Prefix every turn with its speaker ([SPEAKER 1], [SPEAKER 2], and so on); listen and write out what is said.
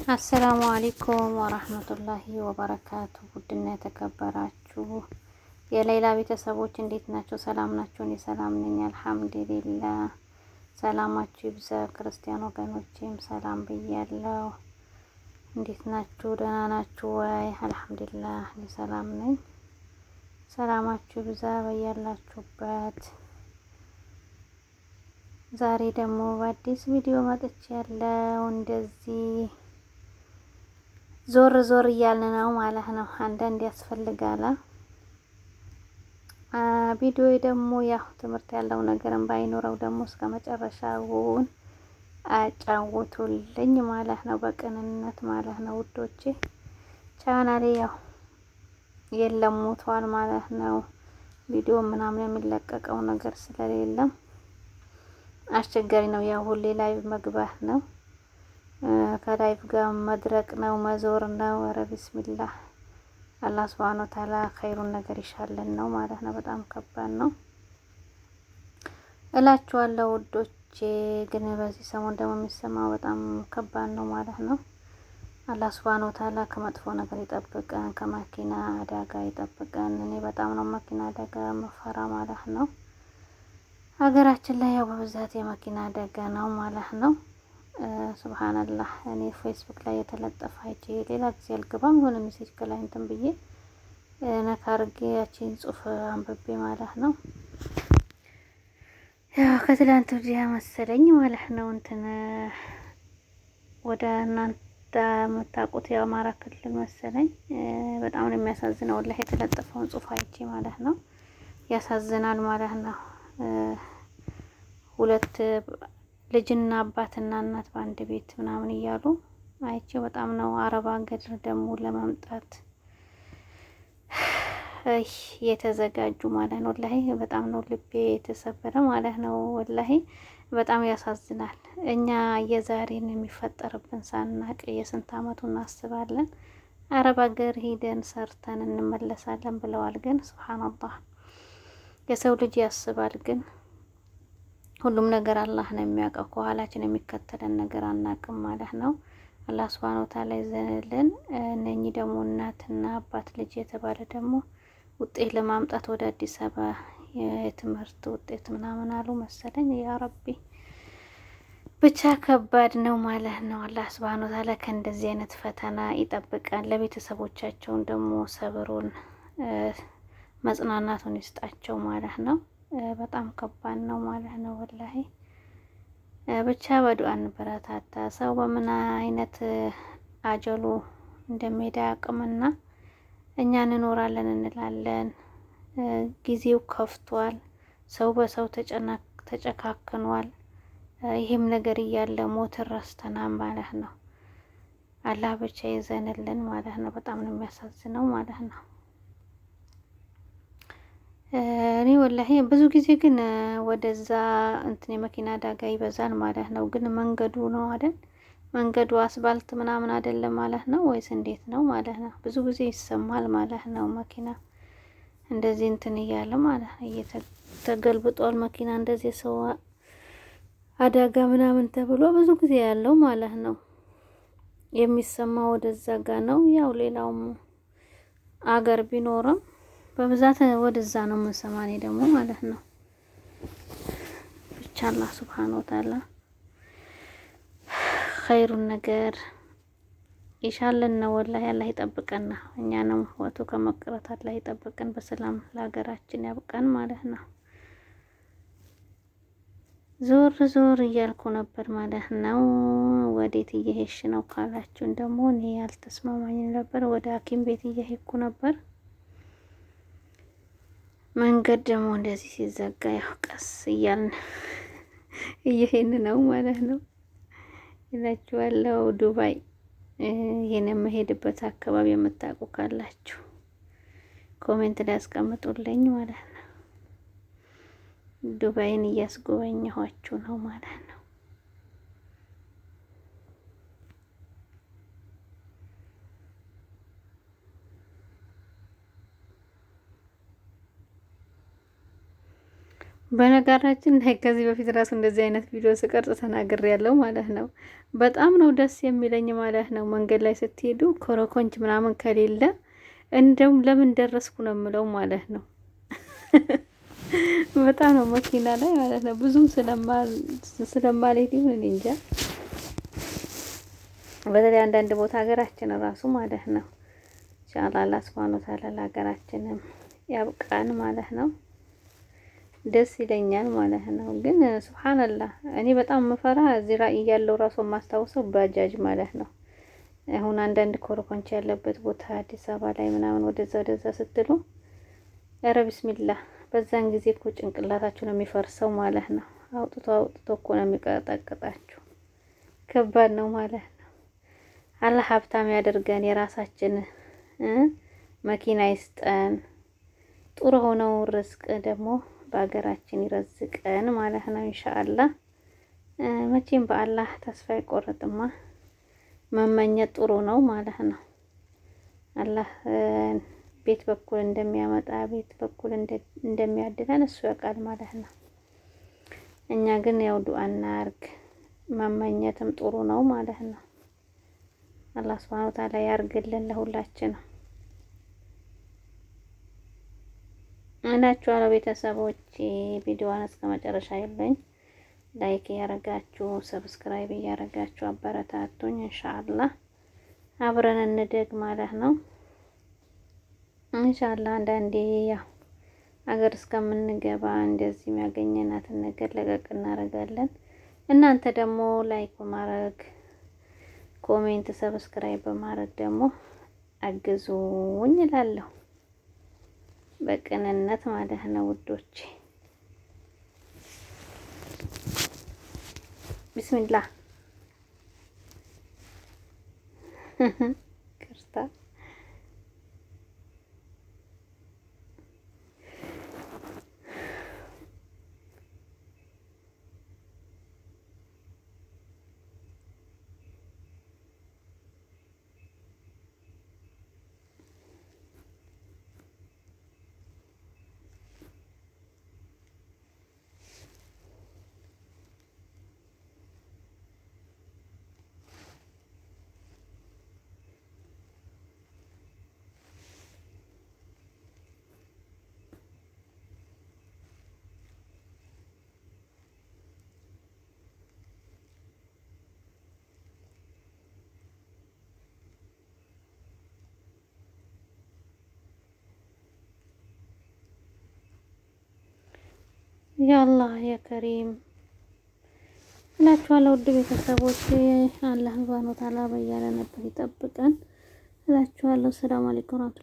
[SPEAKER 1] السلام عليكم ورحمة الله وبركاته። ውድና የተከበራችሁ የሌላ ቤተሰቦች እንዴት ናቸው? ሰላም ናቸው? እኔ ሰላም ነኝ الحمد لله። ሰላማችሁ ይብዛ። ክርስቲያን ወገኖቼም ሰላም ብያለሁ። እንዴት ናችሁ? ደህና ናችሁ ወይ? الحمد لله እኔ ሰላም ነኝ። ሰላማችሁ ይብዛ በያላችሁበት። ዛሬ ደግሞ በአዲስ ቪዲዮ መጥቻለሁ። እንደዚህ ዞር ዞር እያልን ነው ማለት ነው። አንዳንድ ያስፈልጋል። ቪዲዮ ደግሞ ያው ትምህርት ያለው ነገርን ባይኖረው ደግሞ እስከ መጨረሻውን አጫውቱልኝ ማለት ነው። በቅንነት ማለት ነው ውዶቼ። ቻናሌ ያው የለም ሞቷል ማለት ነው። ቪዲዮ ምናምን የሚለቀቀው ነገር ስለሌለም አስቸጋሪ ነው። ያው ሁሌ live መግባት ነው። ከ live ጋር መድረቅ ነው፣ መዞር ነው። ኧረ بسم الله አላህ سبحانه وتعالى ኸይሩን ነገር ይሻለን ነው ማለት ነው። በጣም ከባድ ነው እላችኋለሁ ውዶቼ። ግን በዚህ ሰሞን ደግሞ የሚሰማው በጣም ከባድ ነው ማለት ነው። አላህ سبحانه وتعالى ከመጥፎ ነገር ይጠብቀን፣ ከመኪና አደጋ ይጠብቀን። እኔ በጣም ነው መኪና አደጋ መፈራ ማለት ነው። ሀገራችን ላይ ያው በብዛት የመኪና አደጋ ነው ማለት ነው። سبحان الله እኔ ፌስቡክ ላይ የተለጠፈ አይቼ ሌላ ጊዜ አልገባም፣ የሆነ message ከላይ እንትን ብዬ ነካ አድርጌ ያቺን ጽሁፍ አንብቤ ማለት ነው። ያው ከትላንት ወዲያ መሰለኝ ማለት ነው እንትን ወደ እናንተ የምታውቁት የአማራ ክልል መሰለኝ። በጣም ነው የሚያሳዝነው ወላሂ የተለጠፈውን ጽሁፍ አይቼ ማለት ነው። ያሳዝናል ማለት ነው። ሁለት ልጅና አባትና እናት በአንድ ቤት ምናምን እያሉ አይቼ በጣም ነው። አረብ ሀገር ደግሞ ለመምጣት የተዘጋጁ ማለት ነው። ወላሂ በጣም ነው ልቤ የተሰበረ ማለት ነው። ወላሂ በጣም ያሳዝናል። እኛ የዛሬን የሚፈጠርብን ሳናቅ የስንት አመቱ እናስባለን። አረብ ሀገር ሂደን ሰርተን እንመለሳለን ብለዋል። ግን ሱብሃነላህ የሰው ልጅ ያስባል ግን ሁሉም ነገር አላህ ነው የሚያውቀው። ከኋላችን የሚከተለን ነገር አናውቅም ማለት ነው። አላህ ሱብሃነሁ ወተዓላ ይዘንልን። እነኚህ ደግሞ እናትና አባት ልጅ የተባለ ደግሞ ውጤት ለማምጣት ወደ አዲስ አበባ የትምህርት ውጤት ምናምን አሉ መሰለኝ። ያ ረቢ ብቻ ከባድ ነው ማለት ነው። አላህ ሱብሃነሁ ወተዓላ ከእንደዚህ አይነት ፈተና ይጠብቀን። ለቤተሰቦቻቸውን ደግሞ ሰብሩን መጽናናቱን ይስጣቸው ማለት ነው። በጣም ከባድ ነው ማለት ነው። ወላሂ ብቻ በዱዓ እንበረታታ። ሰው በምን አይነት አጀሉ እንደሚሄድ አያውቅምና እኛ እንኖራለን እንላለን። ጊዜው ከፍቷል። ሰው በሰው ተጨካክኗል። ይህም ነገር እያለ ሞትን ረስተናል ማለት ነው። አላህ ብቻ ይዘንልን ማለት ነው። በጣም ነው የሚያሳዝነው ማለት ነው። እኔ ወላሂ ብዙ ጊዜ ግን ወደዛ እንትን የመኪና አደጋ ይበዛል ማለት ነው። ግን መንገዱ ነው አይደል? መንገዱ አስፋልት ምናምን አይደለም ማለት ነው ወይስ እንዴት ነው ማለት ነው? ብዙ ጊዜ ይሰማል ማለት ነው። መኪና እንደዚህ እንትን እያለ ማለት ነው፣ እየተገልብጧል መኪና እንደዚህ ሰው አደጋ ምናምን ተብሎ ብዙ ጊዜ ያለው ማለት ነው የሚሰማው ወደዛ ጋ ነው። ያው ሌላውም አገር ቢኖርም በብዛት ወደዛ ነው የምንሰማ። እኔ ደግሞ ማለት ነው ብቻ አላህ ሱብሃነሁ ወተዓላ ኸይሩን ነገር ይሻልን ነው። ወላሂ አላህ ይጠብቀን፣ እኛንም ወጥቶ ከመቅረት አላህ ይጠብቀን፣ በሰላም ለሀገራችን ያብቃን ማለት ነው። ዞር ዞር እያልኩ ነበር ማለት ነው። ወዴት እየሄድሽ ነው ካላችሁን ደግሞ እኔ ያልተስማማኝ ነበር። ወደ ሐኪም ቤት እየሄድኩ ነበር። መንገድ ደግሞ እንደዚህ ሲዘጋ ያው ቀስ እያልን እየሄድን ነው ማለት ነው እላችኋለሁ። ዱባይ ይሄን የምሄድበት አካባቢ የምታውቁ ካላችሁ comment ላይ አስቀምጡልኝ ማለት ነው። ዱባይን እያስጎበኘኋችሁ ነው ማለት ነው። በነገራችን ላይ ከዚህ በፊት ራሱ እንደዚህ አይነት ቪዲዮ ስቀርጽ ተናግሬ ያለው ማለት ነው። በጣም ነው ደስ የሚለኝ ማለት ነው። መንገድ ላይ ስትሄዱ ኮረኮንች ምናምን ከሌለ እንደውም ለምን ደረስኩ ነው የምለው ማለት ነው። በጣም ነው መኪና ላይ ማለት ነው። ብዙም ስለማልሄድ ይሁን እንጃ። በተለይ አንዳንድ ቦታ ሀገራችን ራሱ ማለት ነው። ኢንሻአላህ አላህ ሱብሃነሁ ወተዓላ ለሀገራችንም ያብቃን ማለት ነው። ደስ ይለኛል ማለት ነው። ግን ሱብሃንአላህ እኔ በጣም ምፈራ እዚህ ራእይ ያለው ራሱ የማስታውሰው ባጃጅ ማለት ነው። አሁን አንዳንድ ኮረኮንች ያለበት ቦታ አዲስ አበባ ላይ ምናምን ወደዛ ወደዛ ስትሉ ኧረ ቢስሚላህ በዛን ጊዜ እኮ ጭንቅላታችሁ ነው የሚፈርሰው ማለት ነው። አውጥቶ አውጥቶ እኮ ነው የሚቀጠቅጣችሁ። ከባድ ነው ማለት ነው። አላህ ሀብታም ያደርገን፣ የራሳችን መኪና ይስጠን፣ ጥሩ ሆነው ርዝቅ ደግሞ በሀገራችን ይረዝቀን ማለት ነው። ኢንሻአላህ መቼም በአላህ ተስፋ አይቆረጥማ። መመኘት ጥሩ ነው ማለት ነው። አላህ ቤት በኩል እንደሚያመጣ ቤት በኩል እንደሚያድለን እሱ ያውቃል ማለት ነው። እኛ ግን ያው ዱአ እናርግ፣ መመኘትም ጥሩ ነው ማለት ነው። አላህ ሱብሓነሁ ወተዓላ ያርግልን ለሁላችንም እላችኋለሁ። ቤተሰቦች ቪዲዮዋን እስከ መጨረሻ ይለኝ like እያረጋችሁ subscribe እያረጋችሁ አበረታቱኝ። ኢንሻአላህ አብረን እንደግ ማለት ነው። ኢንሻአላህ አንዳንዴ ያው አገር እስከምንገባ እንደዚህ የሚያገኘናትን ነገር ለቀቅ እናደርጋለን። እናንተ ደግሞ like በማድረግ comment፣ subscribe በማድረግ ደግሞ አግዙኝ እላለሁ። በቅንነት ማለት ነው ውዶቼ። ቢስሚላህ ቅርታ ያአላህ የከሪም እላችኋለሁ። ውድ ቤተሰቦች አላህ ሱብሃነሁ ወተዓላ በያለንበት ይጠብቀን እላችኋለሁ። ሰላም አለይኩም።